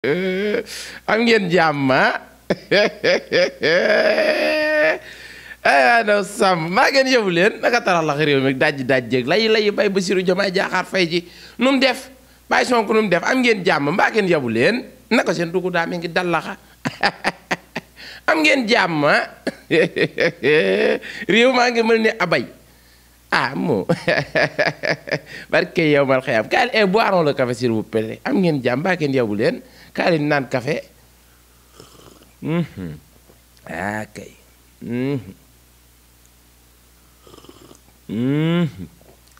am ngeen jàmm ah non Samb maa ngeen yóbbu leen naka tarax la réew mi daj jéeg lay bay Bassirou Diomaye Diakhar Faye ji nu mu def Baye Sonko nu mu def am ngeen jàmm mbaa ngeen yóbbu leen naka seen dugg daa mi ngi dallaxa am ngeen jàmm réew maa ngi mel ni abay ah moo barke yow mal xëyam kaay leen boirons le café s'il vous plaît am ngeen jàmm mbaa ngeen yóbbu leen kaay leen naan café ah kay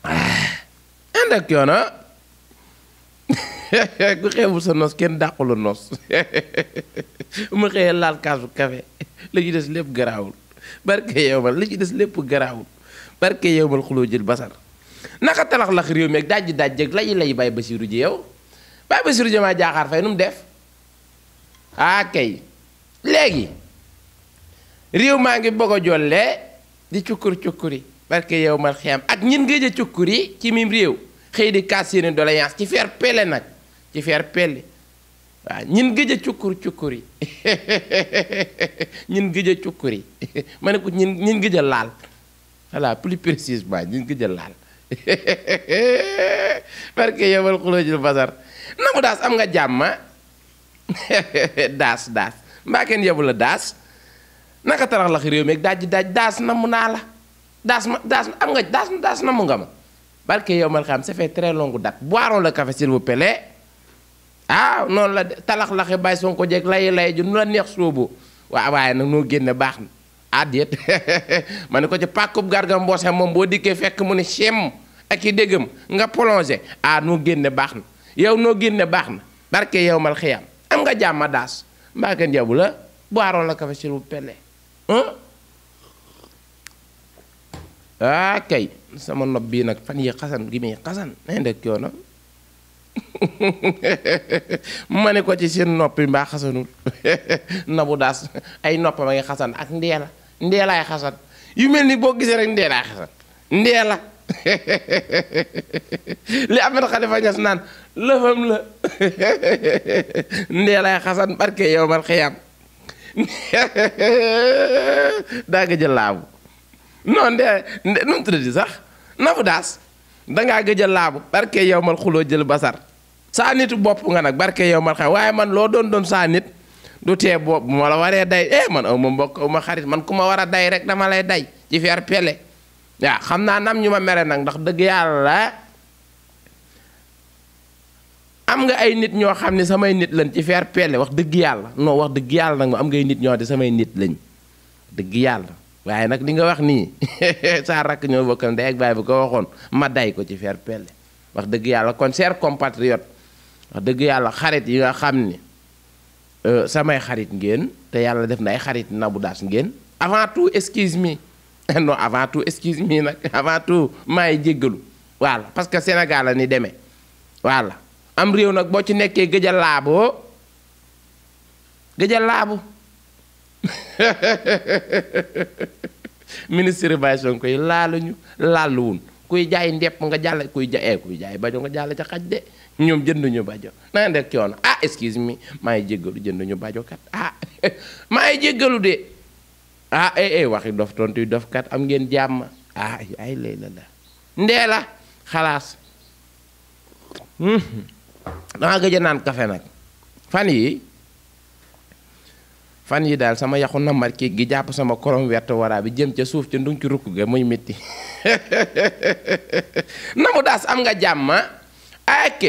ànd ak yoona ku xeebul sa nos kenn dàqula nos mu xëyee laal kaasu café la ci des lépp garaawul barke yow mal la ci des lépp garaawul barke yow mal xuloo jël basar naka talax lax réew mi ak dajji dajjeg lay bay Bassirou ji yow bay Bassirou Diomaye Diakhar Faye nu mu def ah kay léegi réew maa ngi bëgg a jollee di cukkuri barke yow mal xiyam ak ñin ngëj a cukkuri ci mim réew xëy di kaas seeni doléance ci faire pelle nag ci faire pelle waaw ñin gëj a cukkuri ñin gëj a cukkuri ma ne ko ñin gëj a laal voilà plus précisément ñin gëj a laal barke yow mal xuloo jël basar nangu daas am nga jàmma daas mbaa kenn yebu la daas naka tarax la réew mi daaj daas namu naa la daas am nga daas namu nga ma barke yow mal xam ça fait très longue date boirons le café s'il vous plaît ah noonu la talax laxe Baye Sonko jeeg lay ju nu la neex sóobu waaye nag noo génne baax na addiet ma ne ko ci pàkkub garga mboose moom boo dikkee fekk mu ne chem ak i déggam nga plongé noo génne baax na yow noo génne baax na barke yow mal xiyam am nga jàmma daas mbaa kenn yabu la boirons le café s'il vous plaît kay sama nopp bii nag fan yi xasan gi muy xasan nañ ndek yoona ma ne ko ci seen noppi mbaa xasanul nabu daas ay noppam a ngi xasan ak ndeelaay xasan yu mel ni boo gisee rek ndeelaay xasan ndeela li Ahmed Khalifa Niass naan lëfam la ndeelaay xasan barke yow mal xiyam daa gëj a laabu non nu mu tuddati sax nabu daas dangaa gëj a laabu barke yow mal xuloo jël basar saa nitu bopp nga nag barke yow mal xam waaye man loo doon saa nit du tee bopp bu ma la waree day man aw ma mbokk aw ma xarit man ku ma war a day rek dama lay day ci feer pele waaw xam naa nam ñu ma mere nag ndax dëgg yàlla am nga ay nit ñoo xam ne samay nit lañ ci feer pele wax dëgg yàlla non wax dëgg yàlla nag ma am ngay nit ñoo di samay nit lañ dëgg yàlla waaye nag li nga wax nii saa rakk ñoo bokkal ndey ak baay bu ko waxoon ma day ko ci feer pelle wax dëgg yàlla kon cher compatriote wax dëgg yàlla xarit yi nga xam ni samay xarit ngeen te yàlla def na ay xarit Nabou Dash ngeen avant tout excuse me non avant tout excuse me nag avant tout maay jéggalu voilà parce que Sénégal la ni demee voilà am réew nag boo ci nekkee gëj a laabu ministre Baye Sonko yi laaluwun kuy jaay ndepp nga jàll kuy jaay bajo nga jàll ca xaj de ñoom jënduñu bajo na nga dek coono excuse me maa ngi jéggalu jënduñu bajo kat maa ngi jéggalu de waxi dof tontu dof kat am ngeen jàmm ay lay la ndee la xalaas danga gëj a naan kafe nag fan yi daal sama yaxu namar kii gi jàpp sama korom werte waraa bi jëm ca suuf ca ndung ci rukk ga muy métti Nabou Dash am nga jàmm ok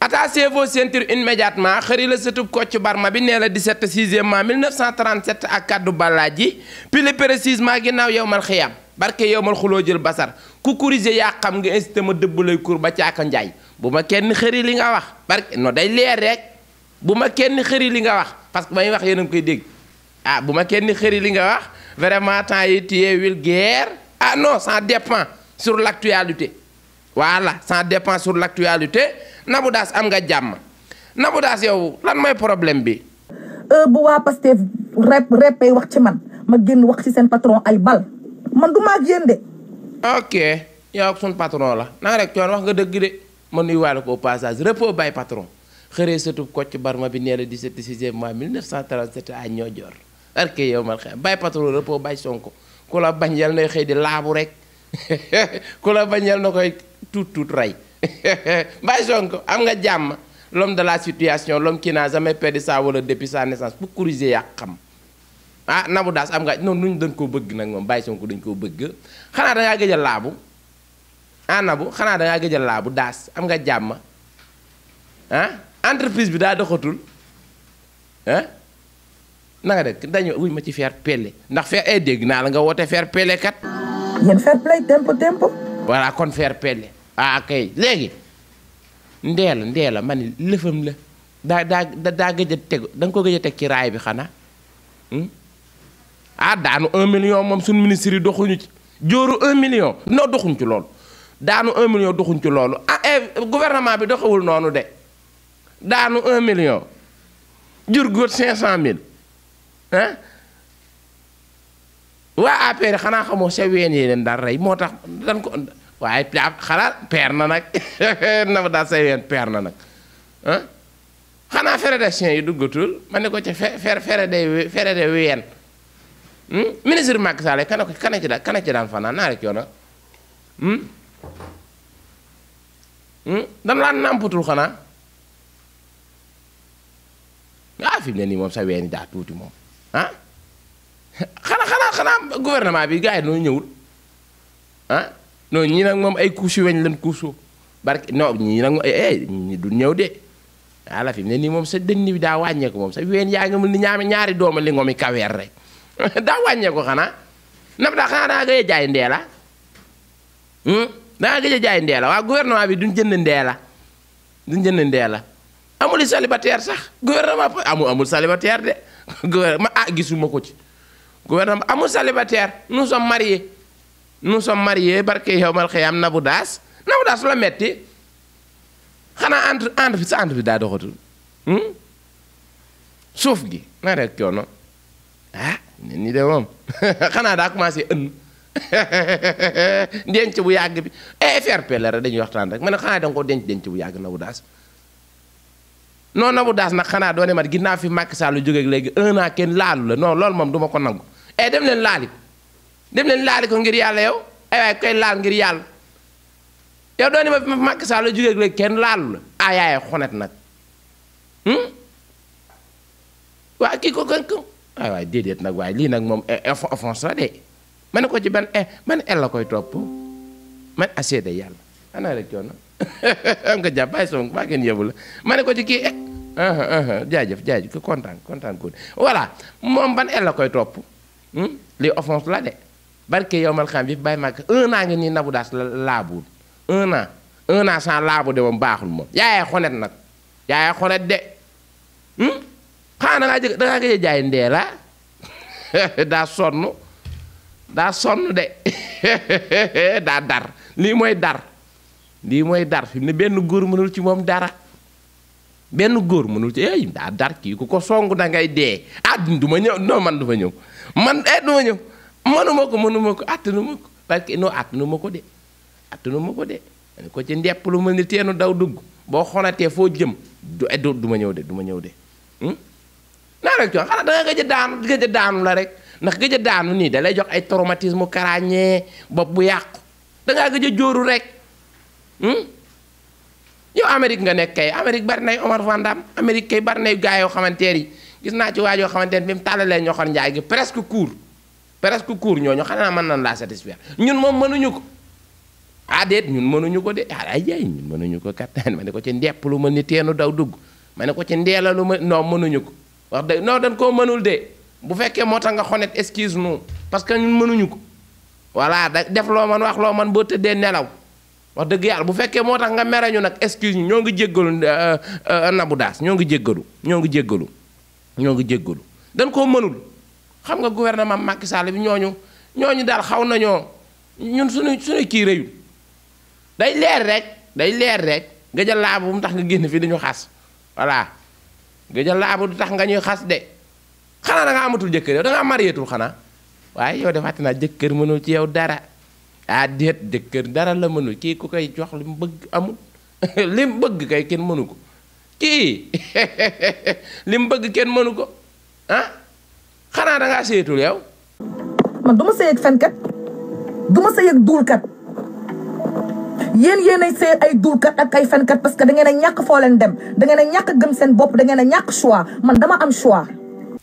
attachez vos ceintures immédiatement xëri la sëtub Kocc Barma bi nee la 17 6e mai 1937 ak kaddu balaaji pile précisément ginnaaw yow mal xiyam barke yow mal xuloo jël basar ku kurise yaa xam nga incité ma dëbb lay kur ba caaka njaay bu ma kenn xëri li nga wax barke no day leer rek bu ma kenn xëri li nga wax parce que ba ñuy wax yéen a ngi koy dégg bu ma kenn xëri li nga wax vraiment temps yi tu es vulgaire non ça dépend sur l'actualité voilà ça dépend sur l'actualité Nabou Dash am nga jàmm Nabou Dash yow lan mooy problème bi bu waa Pastef reppay wax ci man ma génn wax ci seen patron ay bal man du maag yéen de ok yow ak suñ patron la naa rek coon wax nga dëgg de ma nuyuwaale ko au passage repos bay patron xëree sëtub Kocc Barma bi nee la 17 6e mois 1937 à Niodior arke yow mal xëy bàyyi patron repos bàyyi Sonko ku la bañ yal nay xëy di laabu rek ku la bañ yal na koy tuut rey bàyyi Sonko am nga jàmm l'homme de la situation l'homme qui n'a jamais perdu sa valeur depuis sa naissance pour corriger yaa xam ah Nabou Dash am nga noonu nuñ dañ koo bëgg nag moom bàyyi Sonko dañ koo bëgg xanaa dangaa gëj a laabu ah Nabou xanaa dangaa gëj a laabu Dash am nga jàmm ah entreprise bi daa doxatul ah na nga def dañu wuy ma ci faire pele ndax faire dégg naa la nga woote faire pele kat yéen fair play tempo voilà kon faire pele ah kay léegi ndeela ma ni lëfam la daa gëj a tegu da nga ko gëj a teg ci raay bi xanaa ah daanu 1 million moom suñu ministre yi doxuñu ci jóoru 1 million non doxuñ ci loolu daanu 1 million doxuñ ci loolu ah gouvernement bi doxewul noonu de daanu 1 million jur góor 500 000 ah waa APR xanaa xamoo sa ween yi leen daal rey moo tax dan ko waaye xanaa peer na nag Nabou Dash say ween peer na nag ah xanaa fédération yi duggatul ma ne ko ca fere de ween ministre Macky Sall kana ci daan fanaan naa rek yoona dan laan nàmpatul xanaa ah fi mu ne nii moom sa ween yi daa tuuti moom ah xanaa gouvernement bi gars yi noo ñëwul ah non ñii nag moom ay couche weñ lan couche barke non ñii nag ñi du ñëw de ala fi mu ne nii moom sa dënn bi daa wàññeeku moom sa ween yaa ngi mën ni ñaari dooma li ngomi kaweer rek daa wàññeeku xanaa Nabou Dash xanaa daa gëj a jaay ndeela daa gëj a jaay ndeela waa gouvernement bi duñ jënd ndeela amul célibataire sax gouvernement amul célibataire de gouvernement gisuma ko ci gouvernement amul célibataire nous sommes mariés barke yow mal xëy am Nabou Dash la metti xanaa entre bi daa doxatul suuf gi na rek coono ne ni de moom xanaa daa commencé denc bu yàgg bi FRP la rek dañuy waxtaan rek ma ne xanaa danga ko denc bu yàgg Nabou Dash non Nabou Dash nag xanaa doone mat ginnaaw fi Macky Sall lu jógeeg léegi 1 an kenn laalu la non loolu moom du ma ko nangu dem leen laali ko ngir yàlla yow ay waay koy laal ngir yàlla yow doone ma fi Macky Sall lu jógeeg léegi kenn laalu la yaay xonet nag waa kii ko waay déedéet nag waaye lii nag moom offense la de ma ne ko ci ban el la koy topp man asseede yàlla ana rek coono am nga jàpp bàyyi Sonko maa ngeen yëbu la ma ne ko ci kii jaajëf ko kontaan ko voilà moom ban el la koy topp lii offense la de barke yow mal xam bi bàyyi mag 1 an ngi nii Nabou Dash la laabuwul 1 an sans laabu de moom baaxul moom yaayee xonet nag yaayee xonet de xanaa dangaa gëj a jaay ndeela daa sonn de daa dar lii mooy dar fi mu ne benn góor mënul ci moom dara benn góor mënul ci daa dar kii ku ko song da ngay dee du ma ñëw non man du ma ñëw man du ma ñëw mënuma ko attanuma ko parce que non attanuma ko de man ko ci ndepp lu mel ni teenu daw dugg boo xonatee foo jëm du ma ñëw de naa rek xanaa da nga gëj a daanu la rek ndax gëj a daanu nii da lay jox ay traumatisme karaañee bopp bu yàqu dangaa gëj a jóoru rek yow Amérique nga nekk kay Amérique bari nay Omar Van Dam Amérique kay bari nay gaa yoo xamanteer yi gis naa ci waa yoo xamante ne bi mu tàllalee ñoo xam njaay gi presque court ñooñu xanaa mën nañ laa satisfaire ñun moom mënuñu ko déet ñun mënuñu ko de ñun mënuñu ko kat ma ne ko ci ndepp lu mën ni teenu daw dugg ma ne ko ci ndeela lu ma non mënuñu ko wax dëgg non dañ koo mënul de bu fekkee moo tax nga xonet excuse nous parce que ñun mënuñu ko voilà def loo man wax loo man boo tëddee nelaw wax dëgg yàlla bu fekkee moo tax nga mere ñu nag excuse ñu ñoo ngi jéggalu Nabou Dash ñoo ngi jéggalu dañ koo mënul xam nga gouvernement Macky Sall bi ñooñu daal xaw nañoo ñun suñu kii réyul day leer rek nga jël laabu bu mu tax nga génn fii dañu xas voilà nga jël laabu du tax nga ñuy xas de xanaa da nga amatul jëkkër yow da nga mariétul xanaa waaye yow defaati naa jëkkër mënul ci yow dara déet jëkkër dara la mënul kii ku koy jox li mu bëgg amul li mu bëgg kay kenn mënu ko kii li mu bëgg kenn mënu ko ah xanaa dangaa seetul yow. man du ma sëy ak fenkat du ma sëy ak duulkat yéenay sëy ay duulkat ak ay fenkat parce que da ngeen a ñàkk foo leen dem da ngeen a ñàkk gëm seen bopp da ngeen a ñàkk choix man dama am choix.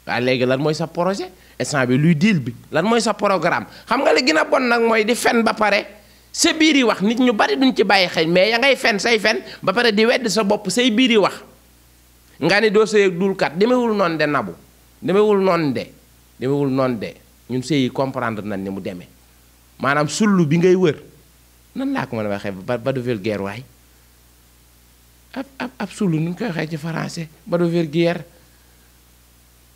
waaw léegi lan mooy sa projet instant bi luy deal bi lan mooy sa programme xam nga li gën a bon nag mooy di fen ba pare sa biir yi wax nit ñu bari duñ ci bàyyi xel mais ya ngay fen say fen ba pare di wedd sa bopp say biir yi wax nga ni doo sëy ak duulkat demewul noonu de Nabou demewul noonu de ñun sëy yi comprendre nañ ni mu demee maanaam sullu bi ngay wër nan laa ko mën a waxee ba de vulgaire waay ab sullu nu ñu koy waxee ci français ba de vulgaire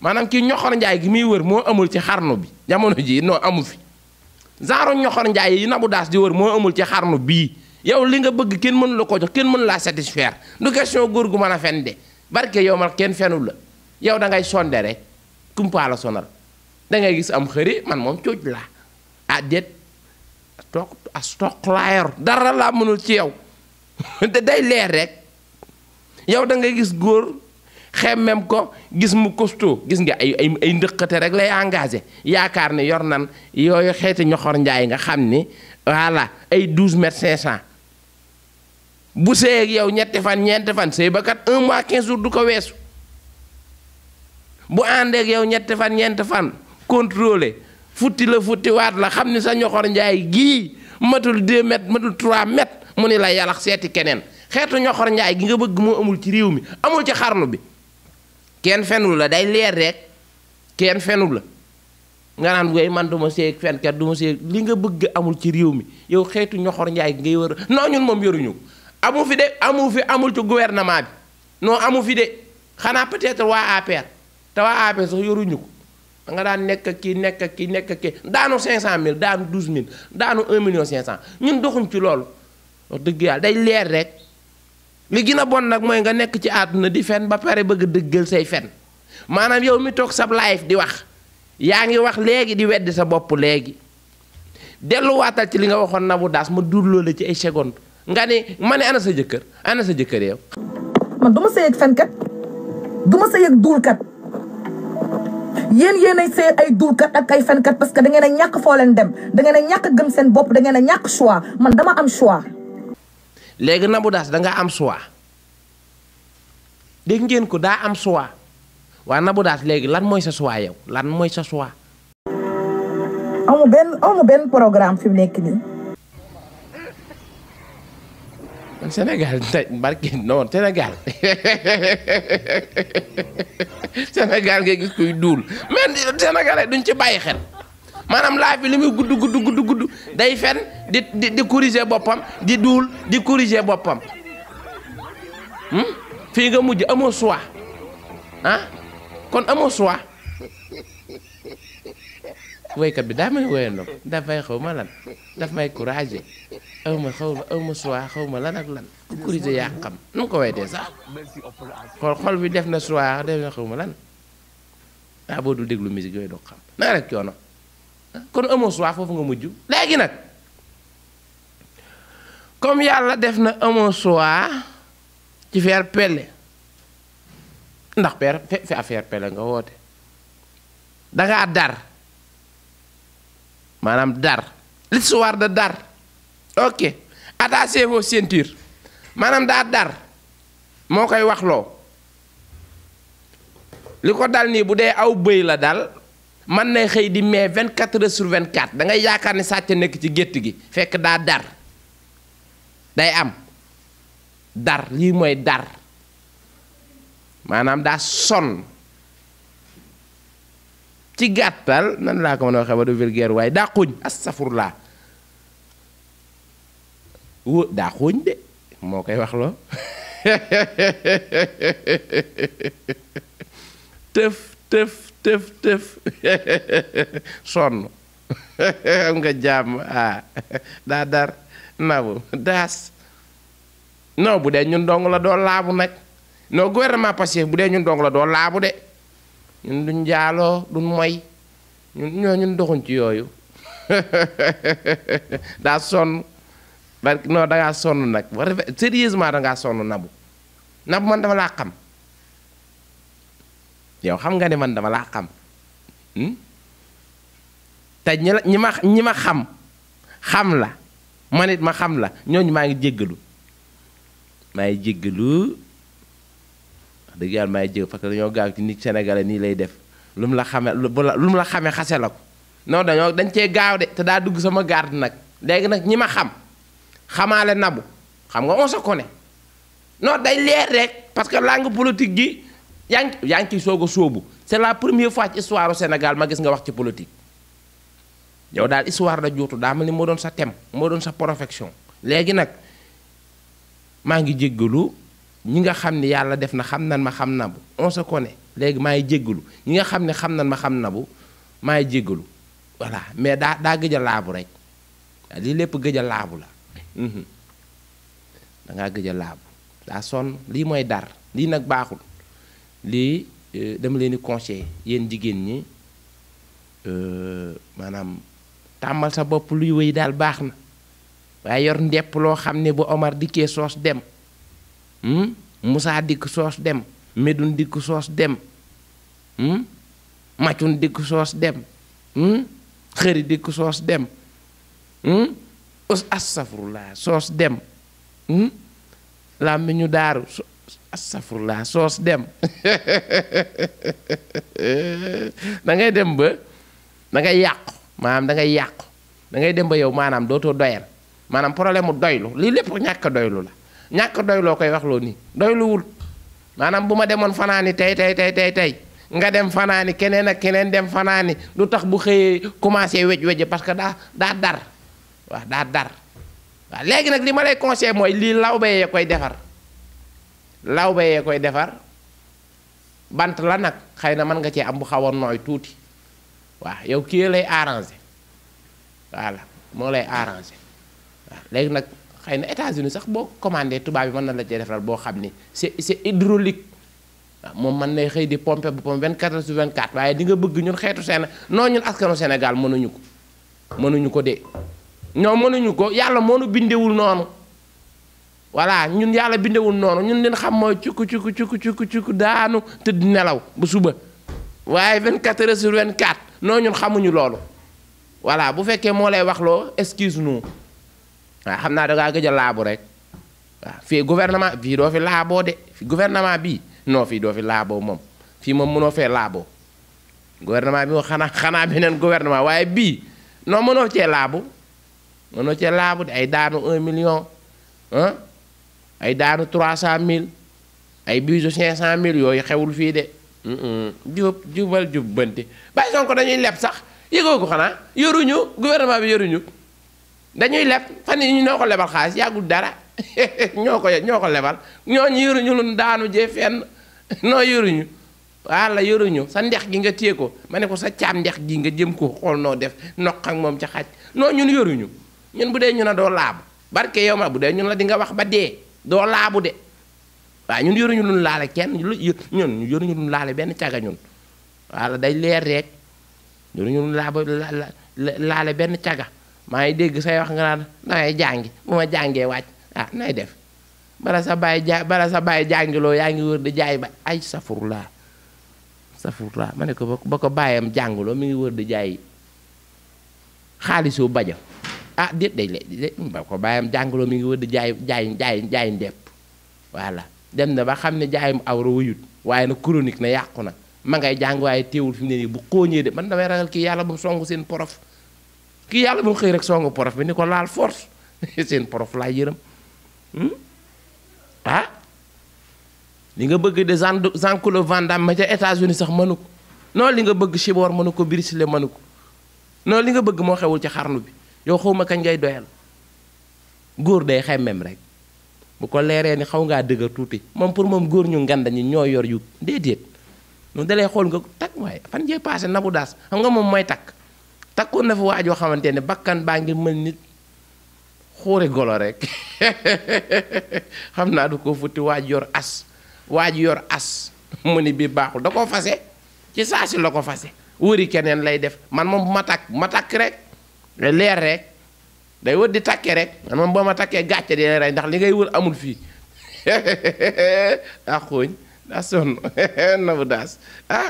maanaam kii ñoxor njaay gi muy wër moo amul ci xarnu bi jamono ji non amu fi genre ñoxor njaay yi Nabou Dash di wër moo amul ci xarnu bii yow li nga bëgg kenn mënu la ko jox kenn mënu laa satisfaire du question góor gu mën a fen de barke yow mal kenn fenul la yow da ngay sonde rek kumpa la sonal da ngay gis am xëri man moom cuuj laa ah déet toq laa yor dara laa mënul ci yow te day leer rek yow da ngay gis góor xemmem ko gis mu costaud gis nga ay ndëqate rek lay engagé yaakaar ne yor nan yooyu xeeti ñoxor njaay nga xam ni voilà ay 12 mètres 500 bu sëy ak yow ñetti fan ñeenti fan sëy ba kat 1 mois 15 jours du ko weesu bu àndeek yow ñetti fan ñeenti fan contrôlé futti la futti waat la xam ni sa ñoxor njaay gii matul 2 mètres matul 3 mètres mu ni la yalax seeti keneen xeetu ñoxor njaay gi nga bëgg moo amul ci réew mi amul ci xarnu bi kenn fenul la day leer rek kenn fenul la nga naan way man duma sëy ak fenkat duma sëy li nga bëgg amul ci réew mi yow xeetu ñoxor njaay gi ngay wër non ñun moom yoruñu amu fi de amu fi amul ci gouvernement bi non amu fi de xanaa peut-être waa APR te waa APR sax yoruñu ko nga daan nekk kii daanu 500000 daanu 12000 daanu 1,500,000 ñun doxuñ ci loolu wax dëgg yàlla day leer rek li gën a bon nag mooy nga nekk ci àdduna di fen ba pare bëgg dëggal say fen maanaam yow mi toog sab live di wax yaa ngi wax léegi di weddi sa bopp léegi delluwaatal ci li nga waxoon Nabou Dash ma durloo la ci ay seconde nga ne ma ne ana sa jëkkër yow. man du ma sëy ak fenkat du ma sëy ak duulkat yéenay sëy ay duulkat ak ay fenkat parce que da ngeen a ñàkk foo leen dem da ngeen a ñàkk gëm seen bopp da ngeen a ñàkk choix man dama am choix. léegi Nabou Dash da nga am choix dégg ngeen ko daa am choix waa Nabou Dash léegi lan mooy sa choix yow lan mooy sa choix. amu benn programme fi mu nekk nii. Sénégal barki non Sénégal Sénégal ngay gis kuy duul mais Sénégalais duñ ci bàyyi xel maanaam laa fi li muy gudd day fen di corriger boppam di duul di corriger boppam fii nga mujj amoo choix ah kon amoo choix woykat bi daa may woyandoo dafay xaw ma lan daf may courage aw ma choix xaw ma lan ak lan di corriger yaa xam nu mu ko wetee sax xol bi def na choix def na xaw ma lan boo dul déglu musique yooyu doo xam na rek coono kon amoo choix foofu nga mujj léegi nag comme yàlla def na amoo choix ci faire pelle ndax fi affaire pelle nga woote dangaa dar maanaam dar l'histoire de dar ok attachez vos ceintures maanaam daa dar moo koy waxloo li ko dal nii bu dee aw bëy la dal man nay xëy di mais 24 heures sur 24 da ngay yaakaar ne sàcc nekk ci gétt gi fekk daa dar day am dar lii mooy dar maanaam daa sonn ci gàttal nan laa ko mën a waxee ba du vulgaire waaye daa xooñ astafurlaa daa xooñ de moo koy wax loo tëf sonn am nga jàmm daa dar Nabou Dash non bu dee ñun dong la doo laabu nag non gouvernement Pastef bu dee ñun dong la doo laabu de ñun duñ njaaloo duñ moy ñun doxuñ ci yooyu daa sonn non dangaa sonn nag sérieusement dangaa sonn Nabou Nabou man dama laa xam yow xam nga ne man dama laa xam te ñi ma xam la man it ma xam la ñooñu maa ngi jéggalu wax dëgg yàlla maa ngi jéggalu parce que dañoo gaaw ci nit sénégalais nii lay def lu mu la xamee xase la ko non dañ cee gaaw de te daa dugg sama garde nag léegi nag ñi ma xamaale Nabou xam nga on se connaît non day leer rek parce que langue politique gi yaa ngi ciy soog a sóobu c'est la première fois ci histoire au Sénégal ma gis nga wax ci politique yow daal histoire la juutu daa mel ni moo doon sa thème moo doon sa perfection léegi nag maa ngi jéggalu ñi nga xam ni yàlla def na xam nan ma xam Nabou on se connaît léegi maa ngi jéggalu ñi nga xam ne xam nan ma xam Nabou maa ngi jéggalu voilà mais daa gëj a laabu rek lii lépp gëj a laabu la dangaa gëj a laabu daa sonn lii mooy dar lii nag baaxul lii dama leen di conseiller yéen jigéen ñi maanaam tàmmal sa bopp luy wéy daal baax na waaye yor ndepp loo xam ne bu Omar dikkee soos dem Moussa dikk soos dem Médoune dikk soos dem Macun dikk soos dem Xëri dikk soos dem astafurlah soos dem làmbi ñu daaru astafurlah soos dem da ngay dem ba da ngay yàqu maanaam da ngay yàqu da ngay dem ba yow maanaam dootoo doyal maanaam problème mu doylu lii lépp ñàkk a doylu la ñàkk a doyloo koy wax loo nii doyluwul maanaam bu ma demoon fanaani tey nga dem fanaani keneen ak keneen dem fanaani lu tax bu xëyee commencé wej parce que daa dar waaw daa dar waaw léegi nag li ma lay conseillé mooy lii lawbe yee koy defar bant la nag xëy na mën nga cee am bu xaw a nooy tuuti waaw yow kii lay arrangé voilà moo lay arrangé waaw léegi nag xëy na États-Unis sax boo commandé tubaab bi mën na la cee defaral boo xam ni c'est hydraulique waaw moom mën nay xëy di pomper boppam 24/24 waaye di nga bëgg ñun xeetu ñun askanu Sénégal mënuñu ko de ñoom mënuñu ko yàlla moo nu bindewul noonu voilà ñun yàlla bindewul noonu ñun leen xam mooy cukku daanu tëdd nelaw ba suba waaye 24/24 non ñun xamuñu loolu voilà bu fekkee moo lay wax loo excuse nous waaw xam naa dangaa gëj a laabu rek waaw fii gouvernement fii doo fi laaboo de fi gouvernement bii non fii doo fi laaboo moom fii moom mënoo fee laaboo gouvernement bi moom xanaa beneen gouvernement waaye bii non mënoo cee laabu de ay daanu 1 million ay daanu 300 000 ay bisu 500 000 yooyu xewul fii de jubbanti bàyyi Sonko dañuy leb sax yëgoo ko xanaa yoruñu gouvernement bi yoruñu dañuy leb fan yi ñu ñoo ko lebal xaalis yàggul dara ñoo ko lebal ñooñu yoruñu lu daanu jee fenn noo yoruñu walla yoruñu sa ndex gi nga téye ko ma ne ko sa caam ndex gi nga jëm ko xool noo def noq ak moom ca xaj noo ñun yoruñu ñun bu dee ñu ne doo laabu barke yow ma bu dee ñun la di nga wax ba dee doo laabu de waaw ñun yoruñu lu laale kenn ñun yoruñu lu laale benn caga ñun walla day leer rek yoruñu lu laale benn caga maa ngi dégg say wax nga naan dangay jàngi bu ma jàngee wàcc nay def bala sa bàyyi jàngiloo yaa ngi wër di jaay ba ay safurlaa ma ne ko ba ko bàyyam jàngiloo mi ngi wër di jaay xaalisoo baja déet day ba ko bàyyam jàngiloo mi ngi wër di jaay ndepp voilà dem na ba xam ne jaayum awra wuyut waaye nag chronique na yàqu na ma ngay jàng waaye teewul fi mu ne nii bu xooñee de man damay ragal kii yàlla bu mu songu seen prof kii yàlla bu mu xëy rek songu prof bi ni ko laal force seen prof laa yërëm li nga bëgg de Jean-Claude Van Damme ma ca États-Unis sax mënu ko non li nga bëgg Chibor mënu ko Bruce Lee mënu ko non li nga bëgg moo xewul ci xarnu bi yow xawma kañ ngay doyal góor day xemmem rek bu ko leeree ni xaw ngaa dëgër tuuti moom pour moom góor ñu nganda ñi ñoo yor yu déedéet noonu dalay xool nga takk waaye fan jee passé Nabou Daas xam nga moom mooy takkoon na fi waajoo xamante ne bakkan baa ngi mel nit xoore golo rek xam naa du ko futti waaj yor as mu ni bi baaxul da koo fase ci saa si la ko fase wëri keneen lay def man moom bu ma takk rek leer rek day wër di takkee rek man moom boo ma takkee gàcce di rey ndax li ngay wër amul fii daa xooñ daa sonn Nabou Dash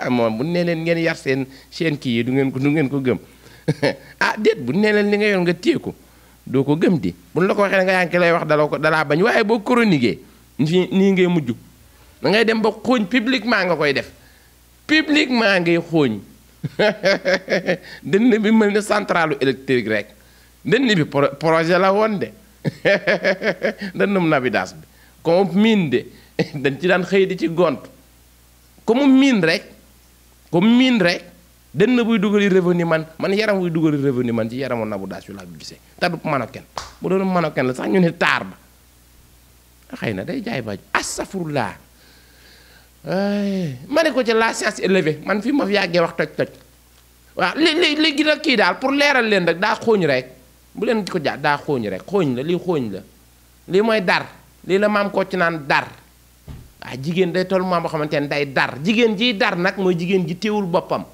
moom bu nee leen ngeen yar seen kii yi du ngeen ko gëm déet bu nee leen li nga yor nga téye ko doo ko gëm di buñ la ko waxee nga yaa ngi lay wax dalaa bañ waaye boo chroniqué nii ngay mujj da ngay dem ba xooñ publiquement nga koy def publiquement ngay xooñ dënn bi mel ni centrale électrique rek dënn bi projet la woon de dënnum Nabou Dash bi comme miin de dañ ci daan xëy di ci gont comme miin rek dënn buy dugali revenu man yaram buy dugali revenu man ci yaramu Nabou Dash yu laa ko gisee te du mannequin bu doon mannequin la sax ñu ne taar ba xëy na day jaay baaj astafurlaa ma ne ko ci la science élevée man fii ma fi yàggee wax toj waaw li gën a kii daal pour leeral leen rek daa xooñ rek bu leen ko jaar daa xooñ rek xooñ la lii mooy dar lii la maam ko ci naan dar jigéen day toll maam boo xamante ne day dar jigéen jiy dar nag mooy jigéen ji téewul boppam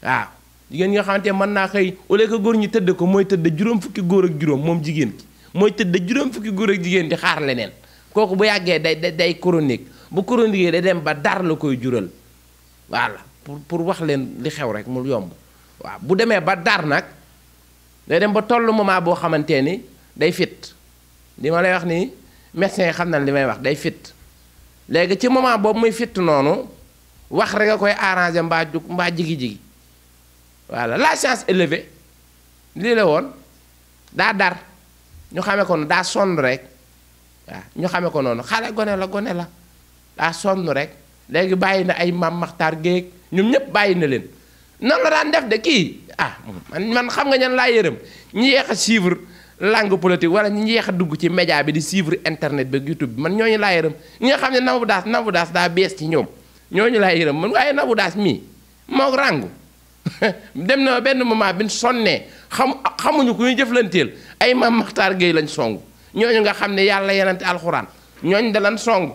waaw jigéen ñi nga xamante ne mën naa xëy au lieu que góor ñi tëdd ko mooy tëdd juróom fukki góor ak juróom moom jigéen ki mooy tëdd juróom fukki góor ak jigéen di xaar leneen kooku bu yàggee day chronique bu chronique day dem ba dar la koy jural voilà pour wax leen li xew rek mu yomb waaw bu demee ba dar nag day dem ba tollu moment boo xamante ni day fit li ma lay wax nii médecin yi xam na li may wax day fit léegi ci moment boobu muy fit noonu wax rek nga koy arrangé mbaa jigi voilà la science élevée lii la woon daa dar ñu xamee ko noonu daa sonn rek waaw ñu xamee ko noonu xale gone la daa sonn rek léegi bàyyi na ay Mame Makhtar Gueye ñoom ñëpp bàyyi na leen noonu la daan def de kii man xam nga ñan laa yërëm ñi yeex a suivre langue politique wala ñi yeex a dugg ci média bi di suivre internet bi YouTube bi man ñooñu laa yërëm ñi nga xam ne Nabou Dash daa bees ci ñoom ñooñu laa yërëm man waaye Nabou Dash mii moo rangu dem na benn moment bi ñu sonnee xamuñu ku ñu jëflanteel ay Mame Makhtar Gueye lañ song ñooñu nga xam ne yàlla yenante alxuraan ñooñu da lan song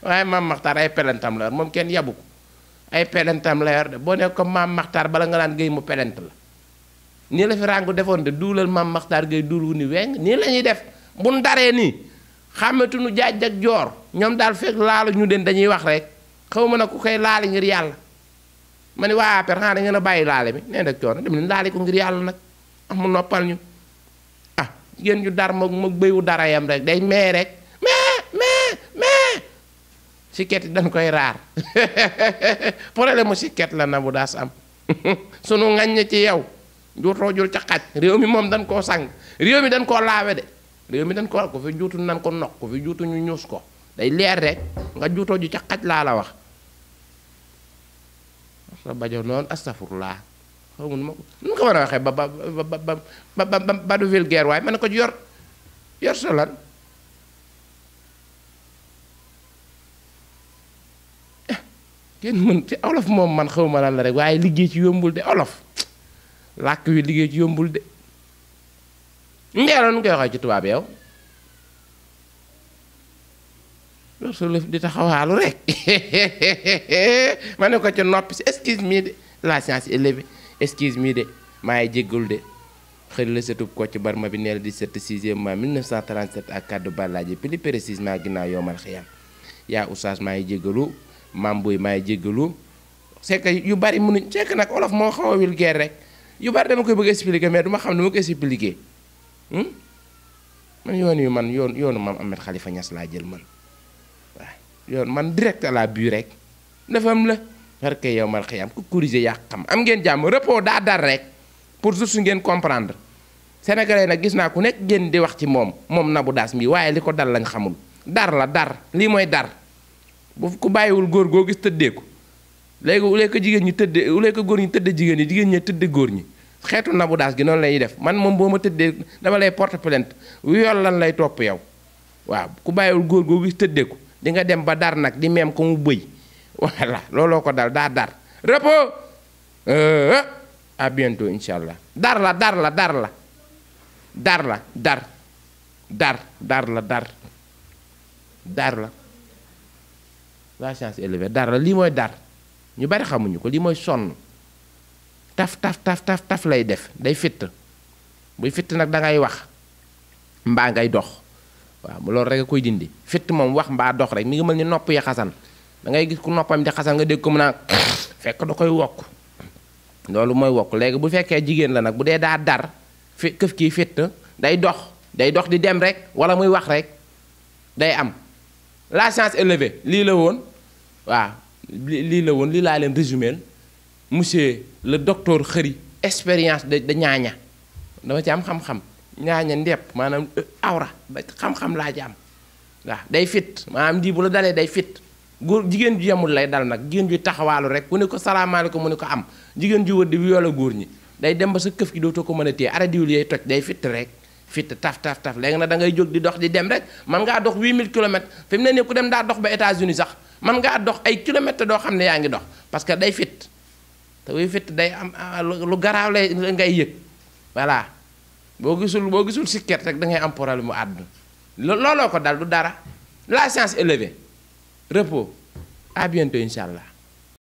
waaye Mame Makhtar ay pelentam la yor moom kenn yabu ko ay pelentam la yor de boo nekk ko Mame Makhtar bala nga naan Gueye mu pelent la nii la fi rangu defoon de duulal Mame Makhtar Gueye duul wu ni weng nii la ñuy def buñ daree nii xàmmetuñu jaaj ak joor ñoom daal fekk laalu ñu den dañuy wax rek xaw ma nag ku koy laali ngir yàlla ma ne waa APR xanaa da ngeen a bàyyi laale bi nee nag coono dem leen laali ko ngir yàlla nag mu noppal ñu jigéen ñu dar moom bëyu dara yam rek day mee rek mais sikket yi dañ koy raar problème mu sikket la Nabou Dash am sunu ngañ ci yow juutoo jul ca xaj réew mi moom dañ koo sang réew mi dañ koo laawe de réew mi dañ ko ko fi juutu nan ko noq ko fi juutu ñu ñuus ko day leer rek nga juutoo ju ca xaj laa la wax sa bajo noonu astafurlaa xaw ma nu ko mën a waxee ba du vulgaire waaye ma ne ko yor sa lan kenn mën ci olof moom man xaw ma lan la rek waaye liggéey ci yombul de olof làkk wi liggéey ci yombul de ngeeloon nu koy waxee ci tubaab yow yor sa lëf di taxawaalu rek ma ne ko ci noppi si excuse me de la science élevée excuse me de maa ngi jéggul de xëy la setub Kocc Barma bi neel 17 6e mois 1937 ak kaddu Ballaaji plus précisément ginnaaw yowmal xiyam yaa oustaz maa ngi jéggalu Mam Boy maa ngi jéggalu c'est que yu bari mënuñ c'est que nag olof moo xaw a vulgaire rek yu bari dama koy bëgg expliquer mais du ma xam ne ma koy expliquer man yoonu maam Ahmed Khalifa Niass laa jël man waaw yoon man direct à la but rek defam la parce que yow mal xiyam ku corriger yaa xam am ngeen jàmm repos daa dar rek pour juste ngeen comprendre sénégalais nag gis naa ku nekk ngeen di wax ci moom Nabou Dash mi waaye li ko dal lañ xamul dar la dar lii mooy dar bu ku bàyyiwul góor goo gis tëddee ko léegi u lekk jigéen ñi tëddee u lekk góor ñi tëddee jigéen ñi tëddee góor ñi xeetu Nabou Dash gi noonu lay def man moom boo ma tëddee dama lay porte plainte yool lan lay topp yow waaw ku bàyyiwul góor goo gis tëddee ko di nga dem ba dar nag di meem ko mu bëy voilà looloo ko dal daa dar repos à bientôt incha allah dar la la science élevée dar la lii mooy dar ñu bari xamuñu ko lii mooy sonn taf lay def day fitt buy fitt nag da ngay wax mbaa ngay dox waaw mu loolu rek a koy dindi fitt moom wax mbaa dox rek mi ngi mel ni nopp ya xasan da ngay gis ku noppam di xasan nga dégg ko mu naan fekk da koy wokk loolu mooy wokk léegi bu fekkee jigéen la nag bu dee daa dar fi këf kii fitt day dox di dem rek wala muy wax rek day am la science élevée lii la woon waaw lii la woon lii laa leen résumé monsieur le docteur Khary expérience de ñaaña dama ci am xam-xam ñaaña ndepp maanaam awra da xam-xam laa ci am waaw day fit maanaam di bu la dalee day fit góor jigéen ju yemul lay dal nag jigéen ju taxawaalu rek ku ne ko salaamaaleykum mu ne ko am jigéen ju wër di wiyoola góor ñi day dem ba sa këf gi dootoo ko mën a téye ara diwul yay toj day fitt rek fitt taf léegi nag da ngay jóg di dox di dem rek man ngaa dox 8000 kilomètres fi mu ne nii ku dem daa dox ba États-Unis sax man ngaa dox ay kilomètres doo xam ne yaa ngi dox parce que day fitt te wuy fitt day am lu garaaw lay ngay yëg voilà boo gisul sikket rek da ngay am problème mu àdduna looloo ko dal du dara la science élevée repos à bientôt incha allah